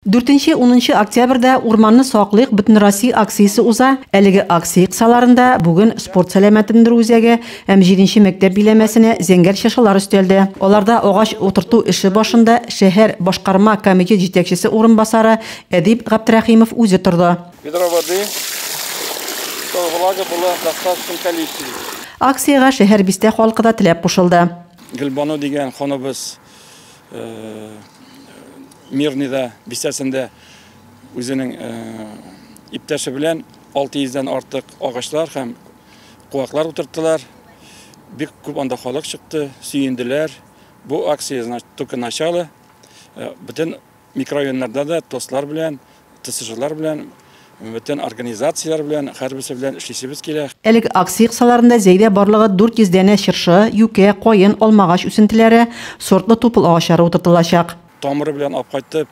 Дүртенче-унынчы октябрьдә Урманны саклыйк Бөтенроссия акциясе уза. Әлеге акция кысаларында бүген спорт сәламәтләндерү үзәге һәм җиденче мәктәп биләмәсенә зәңгәр чыршылар өстәлде. Аларда агач утырту эше башында шәһәр башкарма комитет җитәкчесе урынбасары Әдип Гаптрәхимов үзе торды. Ведро воды, чтобы влага была в достаточном количестве. Акциягә шәһәр-бистә халкы да теләп кушылды. Гөлбану дигән ханыбыз Мирныйда бистәсендә үзенең иптәше белән 600 дән артык агачлар һәм куаклар утырттылар. Бик күп анда халык чыкты, сөенделәр. Бу акция, значит, только начало. Бөтен микрорайоннарда да ТОСлар белән, ТСЖлар белән, бөтен организацияләр белән, һәрберсе белән эшлисебез килә. Әлеге акция кысаларында Зәйдә барлыгы 400 данә чыршы, юкә, каен, алмагач үсентеләре, сортлы тупыл агачлары утыртылачак. Тамыры белән алып кайтып,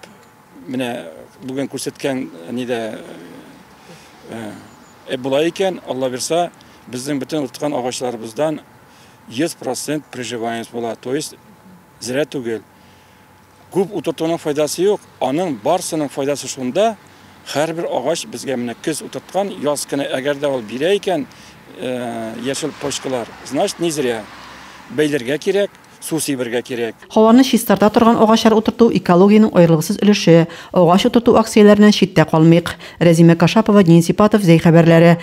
менә бүген күрсәткән нидә була икән, Алла бирса, безнең бөтен утырткан агачларыбыздан 100 процент приживаемость була, то есть зря түгел. Күп утыртуның файдасы юк, аның барсының файдасы шунда, һәрбер агач безгә менә көз утырткан, яз көне әгәр дә ул бирә икән, яшел почкалар, значит, не зря. Бәйләргә кирәк, су сибергә кирәк. Һаваны чистарта торган агачлар утырту экологиянең аерылгысыз өлеше. Агач утырту акцияләреннән читтә калмыйк. Рәзимә Кашапова, Денис Ипатов, Зәй хәбәрләре.